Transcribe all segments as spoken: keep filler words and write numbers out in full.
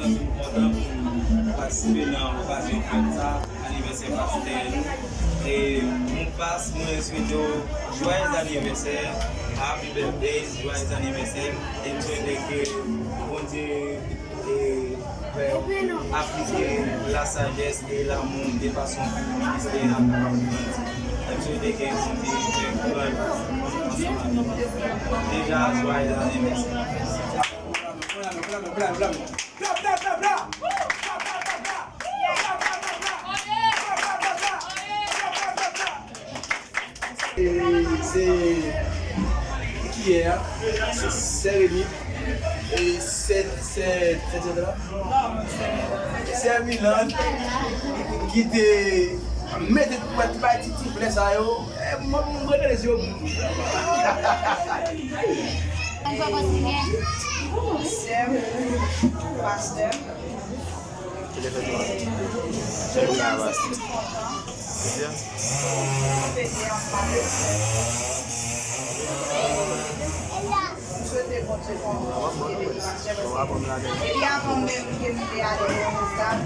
M kontan pou m patisipe nan okazyon fèt sa, anivèsè pastè nou. E mon pas, mwen swete w joyeux anniversaire, happy birthday, joyeux anniversaire. E m swete ke Bondye e fè w aplike lasajès e lanmou de fason pli plis ke n ap kapab grandi. E m swete ke Bondye fè w grandi ansanm avèk nou. Deja, joyeux anniversaire. E se kiyè a? Sè Remi. E sè, sè, sè, sè, sè Milan ki te mete pou mèt bay ti ti flè sa yo. E mwen, mwen, mwen, mwen, mwen, Sè m, pastè m. Jodi a, m santi m kontan. Fete ansanm avèk sè m. M swete Bondye kontinye beni pastè, paske depi avan menm ke m te ale nan legliz la, m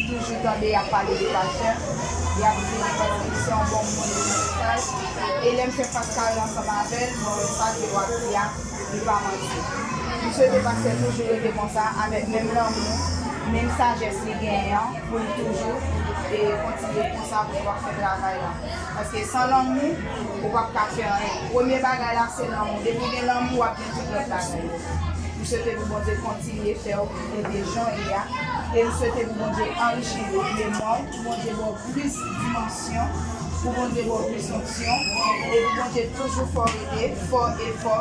toujou tande y ap pale de pastè, y ap di li paske se yon bon moun, li gen mesaj. E lè m fè fas kare ansanm avè l, mwen wè sa ke w ap di a, li pa manti. M swete pastè toujou rete konsa, avèk menm lanmou, menm sajès li genyen an, pou l toujou, e, kontinye konsa pou l ap fè travay la. Paske san lanmou, ou p ap ka fè anyen. Premye bagay la, se lanmou. Depi w gen lanmou, w ap gen tout lòt bagay yo. M swete pou Bondye kontinye fè w rete jan w ye a. E m swete pou Bondye anrichi memwa w, pou Bondye ba w plis dimansyon, pou Bondye ba w plis onksyon, e pou Bondye toujou fè w rete fò e fò,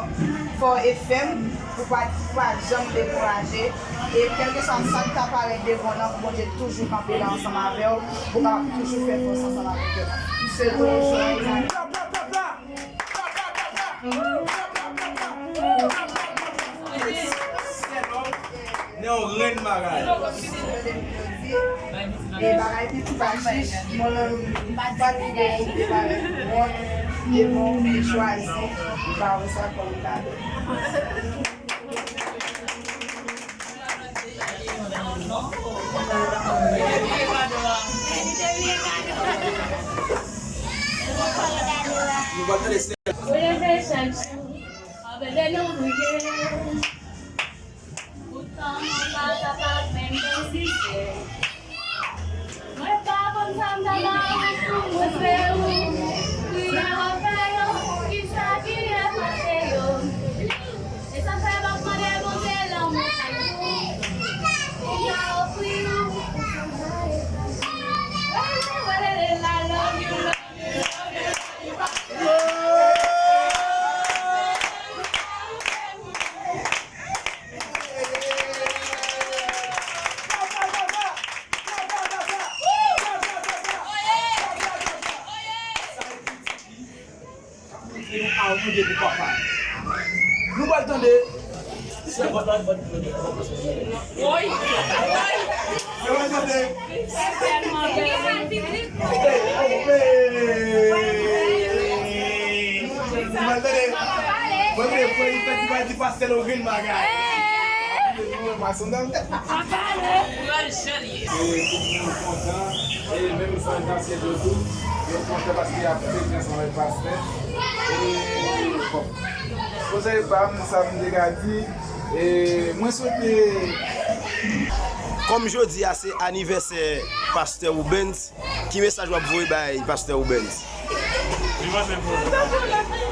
fò e fèm, pou pa, pou pa janm dekouraje. E kèlkeswa sa k ta parèt devan w lan, pou Bondye toujou kanpe la ansanm avè w, pou w kapab toujou fè fòs ansanm avèk yo. M swete w jodi a. Nan yon grenn bagay. E bagay piti pa chich, mwen menm, m pa t vle kite bagay pou wont, e bon, m te chwazi ba ou sa kòm kado. Nou pa tande. Ou leve chak jou avèk de nou priye. Poutan mwen pa kapab menm reziste. Mwen pa konn sa m ta ba ou pou montre ou. Priyè w ap fè yo, kisa ki efase yo? E sa fè m ap mande Bondye lanmou chak jou pou m ka ofri ou. I love you, love you, love you, love you. Nou pral tande. Woy! Woy! Nou pral tande. Mwen tande, mwen vle fè li fè ti pati pastè Lorraine bagay. Mwen pa sondan. E tout moun kontan, e menm san dansye tou, yo kontan paske y ap fete ansanm avèk pastè. E bon, konsèy pa m, sa m te ka di, e mwen swete. Kòm jodi a se anivèsè pastè Rubens, ki mesaj w ap voye bay pastè Rubens?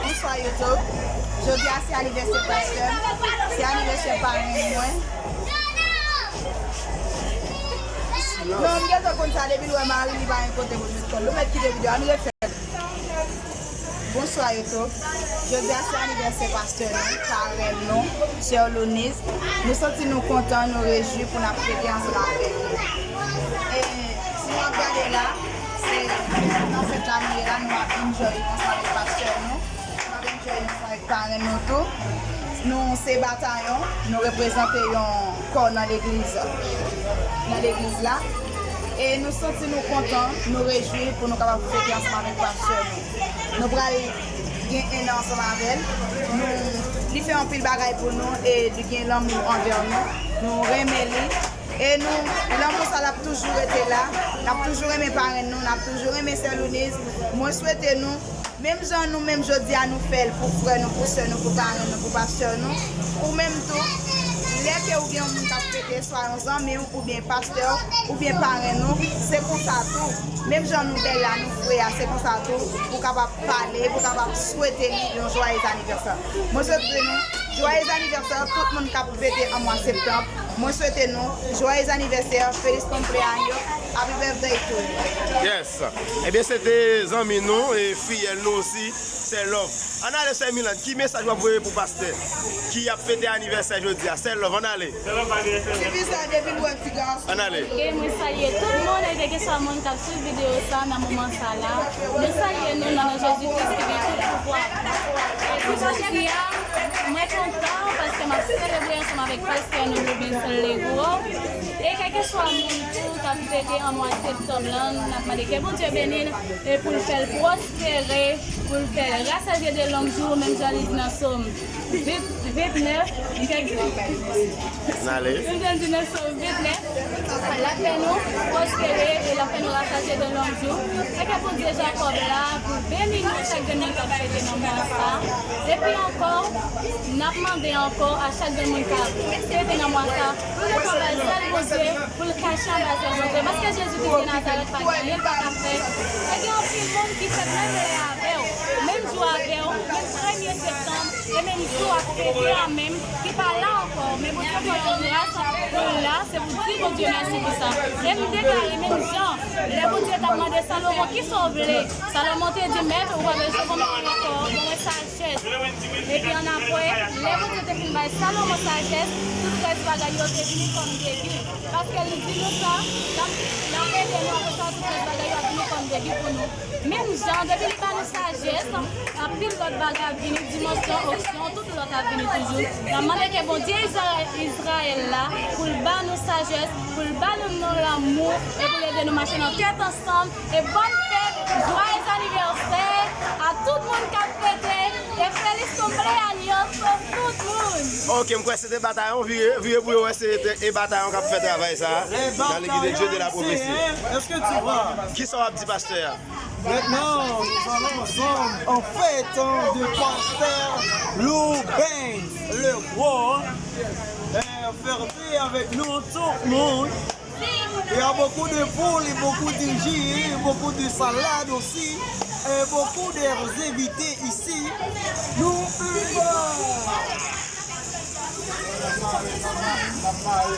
Bonswa YouTube. Jodi a se anivèsè pastè m, se anivèsè parenn mwen. Non, m gentan konn sa depi l wè mari li pa gen kote pou l met kò l. Nou mèt kite videyo a, nou refè l. Bonswa YouTube. Jodi a se anivèsè pastè nou, parenn nou, sè Louniz. Nou santi nou kontan, nou rejwi pou n ap fete ansanm avèk li. E si w ap gade la, se nan fèt la nou ye la, nou ap enjoy ansanm avèk pastè nou. Nou ap enjoy ansanm avèk parenn nou tou. Nou se batayon, nou reprezante yon kò nan legliz, nan legliz la. E nou santi nou kontan, nou rejwi pou nou kapab fete ansanm avèk pastè nou. Nou pral gen enn an ansanm avè l. Nou, li fè anpil bagay pou nou e li gen lanmou anvè nou. Nou renmen li. E nou, lanmou sa l ap toujou rete la. N ap toujou renmen parenn nou, n ap toujou renmen sè Louniz. Mwen swete nou, menm jan nou, menm jodi a nou fè l pou frè nou, pou sè nou, pou parenn nou, pou pastè nou, ou menm tou, lè ke ou gen yon moun k ap fete, swa yon zanmi w, oubyen pastè w, oubyen parenn nou, se konsa tou. Menm jan nou bèl la, nou fre a, se konsa tou, pou kapab pale, pou kapab swete li yon joyeux anniversaire. Mwen swete nou joyeux anniversaire, tout moun k ap fete an mwa septanm. Mwen swete nou joyeux anniversaire, feliz cumpleaños, happy birthday to you. Yes. Ebyen, se te zanmi nou e fiyèl nou osi, sè Love. Ann ale, sè Milande, ki mesaj w ap voye pou pastè ki ap fete anivèsè jodi a? Sè Love, ann ale. Ti fi sa, depi l wè ti gason. Ann ale. Ok, mwen salye tout moun, e kèlkeswa moun k ap swiv videyo sa nan moman sa la. Nou salye nou nan non Jezi Kris ki gen tout pouvwa. Pou jodi a, mwen kontan paske m ap selebre ansanm avèk pastè nou, Rubens Legros. E kèlkeswa moun tou k ap fete an mwa septanm lan, n ap mande ke Bondye beni l e pou l fè l pwospere, pou l fè l rasaje de longue jour, menm jan li di nan Sòm vennèf, li fè N ale. Menm jan l di nan Sòm vennèf, l ap fè nou pwospere e l ap fè nou rasaje de longue jour. E ke Bondye Jakòb la pou beni nou chak grenn moun k ap fete nan mwa sa. Epi ankò, n ap mande ankò a chak grenn moun k ap fete nan mwa sa, pou nou kapab sèl Bondye, pou l kache anba zèl Bondye. Paske Jezi Kris de Nazarèt pa gen anyen l pa ka fè. E gen anpil moun ki fèt menm lè avè w, menm jou avè w, menm premye septanm, e menm jou ap fete a menm, ki pa la ankò. Men Bondye fè yon gras pou l la, se pou di Bondye mèsi pou sa. E m deklare menm jan, lè Bondye t ap mande Salomon, "Kisa w vle?" Salomon te di, "Mèt, ou pa bezwen ban mwen ankò, ban mwen sajès." Epi annapre, lè Bondye te fin bay Salomon sajès, tout rès bagay yo te vini kòm degi. Paske li di nou sa, l ap, l ap ede nou, apre sa, tout rès bagay yo ap vini kòm degi pou nou. Menm jan, depi li ba nou sajès, anpil lòt bagay ap vini, dimansyon, onksyon, tout lòt ap vini toujou. N ap mande ke Bondye Izra-, Izrayèl la, pou l ba nou sajès, pou l ba nou, nou lanmou, e pou l ede nou mache nan tèt ansanm. E bòn fèt, joyeux anniversaire a tout moun k ap fete, e feliz cumpleaños pou tout moun. Ok, m kwè se te Batayon, vire, vire pou yo wè se te, e Batayon k ap fè travay sa a. Dans l'église de Dieu de la prophétie. Est-ce que tu vois? Kisa w ap di pastè a? Maintenant, nous allons ensemble en fête, hein, de pasteur Rubens Legros, hein. Euh, fête avec nous, tout le monde. Il y a beaucoup de poules, beaucoup de jus, beaucoup de salade aussi, et beaucoup d'invités ici. Nous buvons.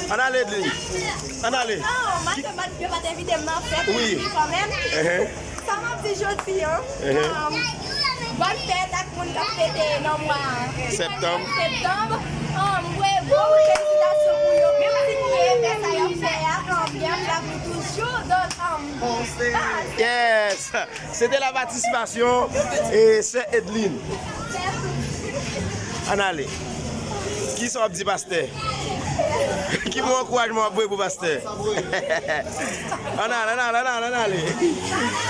Ann ale, Edline. Ann ale. Non, malgre yo pa t envite m nan fèt, wi, kanmenm. Sa m ap di jodi a, um, bòn fèt ak moun k ap fete nan mwa septanm. Septanm. Um, mwen, gwo felisitasyon pou yo. Menm si pou yo fè sa y ap fè a, um, y ap la pou toujou. Donk, um, baz. Yes! Se te la patisipasyon e sè Edline. Ann ale. Kisa w ap di pastè? Ki mo ankourajman w ap voye pou pastè? Ann ale, ann ale, ann ale, ann ale.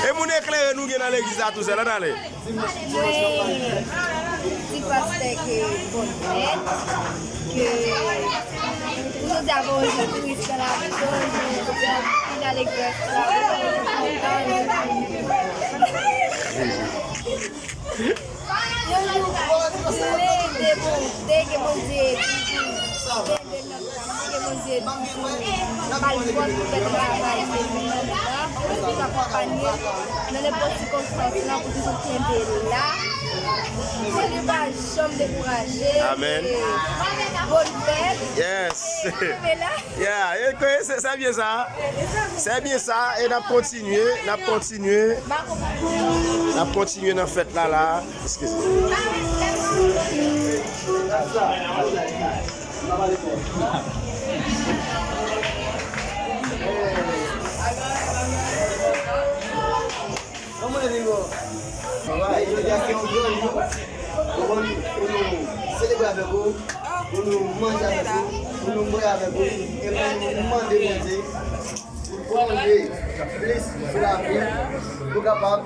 E moun eklere nou gen nan legliz la tousèl, ann ale. Mwen di pastè ke bòn fèt, ke pou jodi a bon jou touris nan lavi, bon jou anpil alegrès, yon jou plen de bonte, ke Bondye toujou kenbe n nan kanmen, ke Bondye toujou ba l fòs pou fè travay ke li mande la, pou l akonpanye l nan nenpòt sikonstans lan, pou toujou kenbe la, pou li pa janm dekouraje. Amèn. E bòn fèt. Yes. E kenbe la. Yeah, e ke se, se byen sa. Se byen sa, e n ap kontinye, n ap kontinye. N ap kontinye nan fèt la, la. Eskize. Kòman e vin bò? Jodi a se yon gran jou pou nou, pou nou selebre avèk ou, pou nou manje avèk ou, pou nou bwè avèk ou, e pou nou mande Bondye pou l pwolonje plis sou lavi nou, pou kapab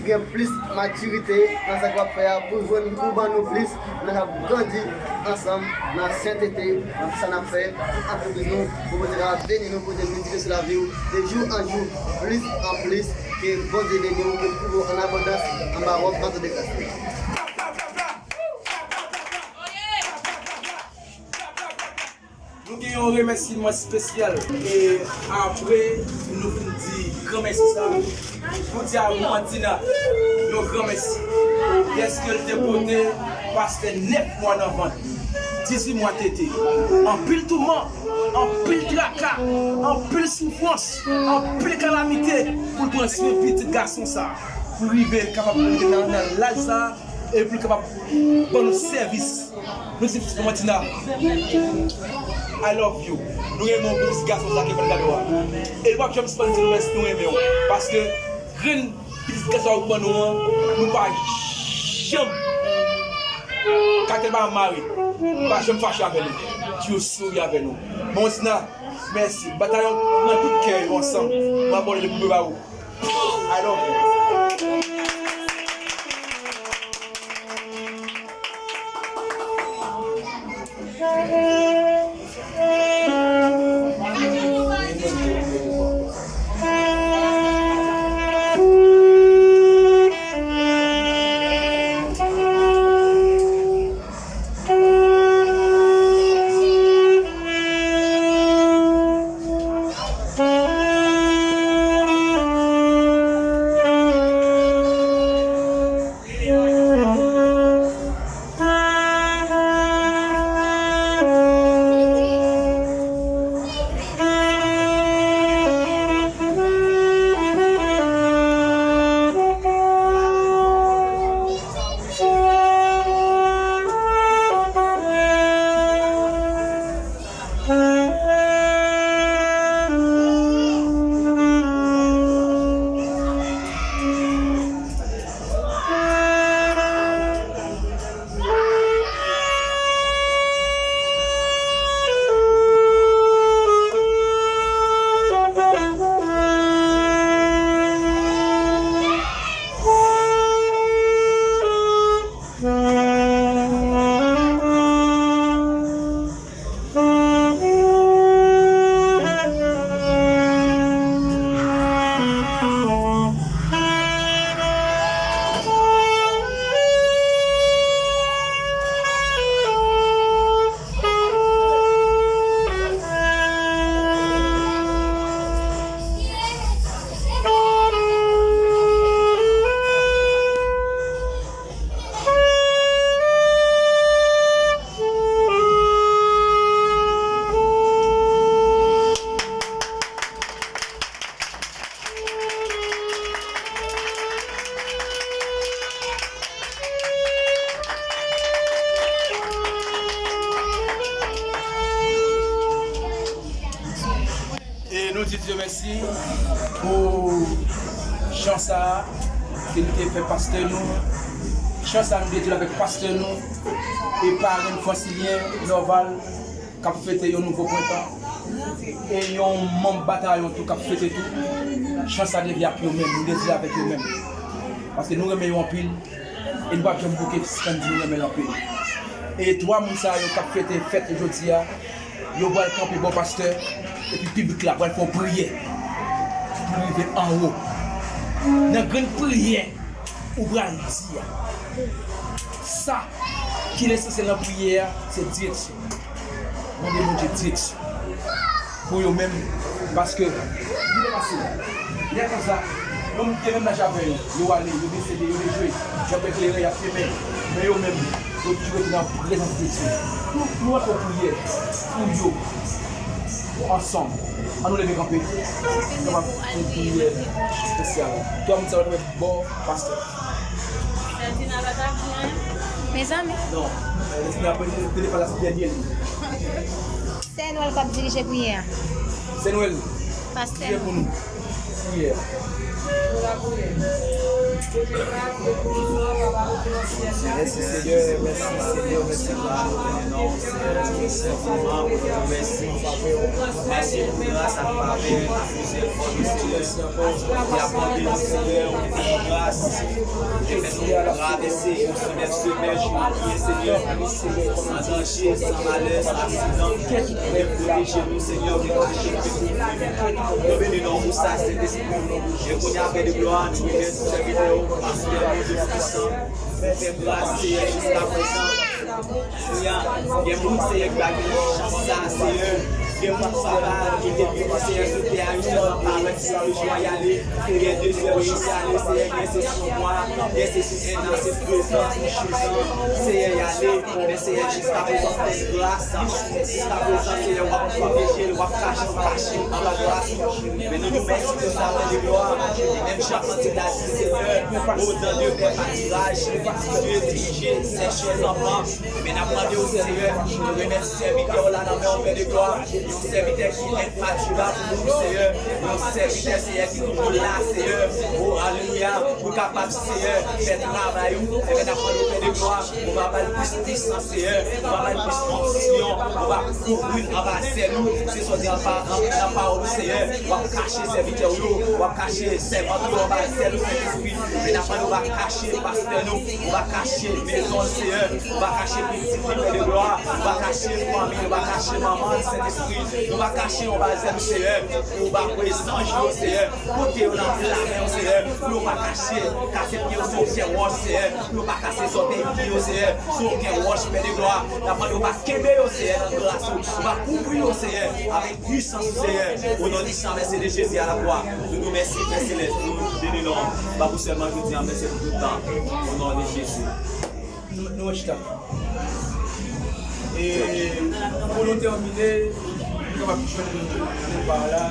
gen plis matirite nan sa k w ap fè a, pou jwenn, pou ban nou plis, nou kapab grandi ansanm nan sentete, nan tout sa n ap fè, tout antrepriz nou, pou Bondye kapab beni nou, pou Bondye miltipliye sou lavi w, de jou an jou, plis an plis, ke Bondye beni w, ke l kouvri w an abondans, anba wòb manto de gras li. Nou gen yon remèsiman espesyal. E apre nou fin di granmèsi sa, nou di a Mantina yon granmèsi. Dèske l te pote pastè nèf mwa nan vant, dizuit mwa tete, anpil touman, anpil traka, anpil soufrans, anpil kalamite pou l pran swen pitit gason sa, pou l rive kapab rive nan, nan laj sa, e pou l kapab ban nou sèvis. Nou di Mantina, I love you. Nou renmen w pou pitit gason sa ke fè n kado a. E l p ap janm sispann di nou mèsi, nou renmen w. Paske grenn pitit gason sa ou ban nou an, nou pa janm, katè pa janm mare. Nou pa janm fache avè nou. Toujou souri avè nou. Mantina, mèsi. Batay la pran tout kè yo ansanm. Mwen abòne depi mwen ba ou. I love you. E nou di Dye mèsi pou chan sa a ke nou te fè pastè nou. Chan sa a nou te di l avèk pastè nou e parenn Fransilyen Norval k ap fete yon nouvo prentan. E yon manm batayon tou k ap fete tou. Chan sa a devye ak yo menm, nou devye avèk yo menm. Paske nou renmen yo anpil. E nou p ap janm bouke sispann di nou renmen l anpil. E twa moun sa yo k ap fete fèt yo jodi a, yo pral kanpe bò pastè, epi piblik la pral fè yon priyè pou rive anwo. Nan grenn priyè ou pral di a, sa ki lesansyèl nan priyè a, se direksyon. Mande Bondye direksyon pou yo menm, paske li te pase. Lè konsa, moun ki te menm laj avè yo, yo ale, yo desede, yo dejwe, yo ap eklere, y ap fimen. Men yo menm, yo toujou rete nan prezans de Dye. Nou, nou ap fè priyè pou yo ansanm. An nou leve kanpe. Kapab fè yon priyè espesyal. Twa moun sa yo dwe bò pastè. Ferdinand pa t ap byen. Mezanmi. Non, Ferdinand ap te depann la sou dènye li. Sè Nwèl k ap dirije priyè a. Sè Nwèl, pastè priye pou nou. Priyè. Mèsi Senyè, mèsi Senyè, mèsi pou jou, mèsi pou mèsi, mèsi pou gras ak favè, ak plizyè fwa, Senyè. Li ap mande nou, Senyè, ou te fè nou gras, ou te fè nou travèse yon semèn, semèn, jou, Senyè. San danje, san malè, san aksidan, ou te pwoteje nou, Senyè, ou te kache nou, ou te kouvri nou. Nou beni non ou sa, Sentespri. E kounye a, Pè de glwa, nou remèsye sèvitè ou, pastè nou, Dye Toupisan, pou fè gras, Seyè, jiska prezan. Kounye a, gen moun, Seyè, ki pa gen chans sa, Seyè. Gen moun, Papa, ki te vini, Seyè, sou tè a, yo sèlman parèt, Seyè, yo chwazi ale. Gen de sè yo ale, Seyè, gen se sou mwa, gen se sou en an, se prezan, se chizan, Seyè, y ale. Men Seyè, jiska prezan, fè gras. Jiska prezan, Seyè, w ap pwoteje l, w ap kache, w ap kache anba gras ou. Men nou di w mèsi pou sa, Pè de glwa. E menm jan kantik la di, Seyè, au temps de faire pâturage, Dieu dirige ses chers enfants. Men n ap mande w, Seyè, nou remèt sèvitè w la nan men w, Pè de glwa. Yon sèvitè ki enfatigab pou ou, Seyè. Yon sèvitè, Seyè, ki toujou la, Seyè. O, alelouya. Ou kapab, Seyè, fè travay ou. Ebyen, n ap mande w, Pè de glwa, ou va ba l plis pisans, Seyè. Ou va ba l plis onksyon. Ou va kouvri l anba zèl ou. Se sa w di anba, an, nan pawòl ou, Seyè. W ap kache sèvitè w yo. W ap kache sèvant yo anba zèl ou, Sentespri. Men n ap mande w va kache pastè nou. Ou va kache mezon l, Seyè. Ou va kache pitit li, Pè de glwa. Ou va kache fanmi l. Ou va kache manman l, Sentespri. Nou va kache yo anba zèl ou, Seyè. Ou va voye zanj yo, Seyè. Pote yo nan lamen w, Seyè, pou yo pa kache kase pye yo sou okenn wòch, Seyè, pou yo pa kase zòtèy pye yo, Seyè, sou okenn wòch, Pè de glwa. N ap mande w va kenbe yo, Seyè, nan gras ou. Ou va kouvri yo, Seyè, avèk pwisans ou, Seyè. O non di san vèse de Jezi a la kwa. Nou di w mèsi, Pè Selès. Nou beni non w. Pa pou sèlman jodi a, men se pou tout tan. O non de Jezi. Nou, nou chita. E pou nou tèmine, nou kapab jwenn deba la.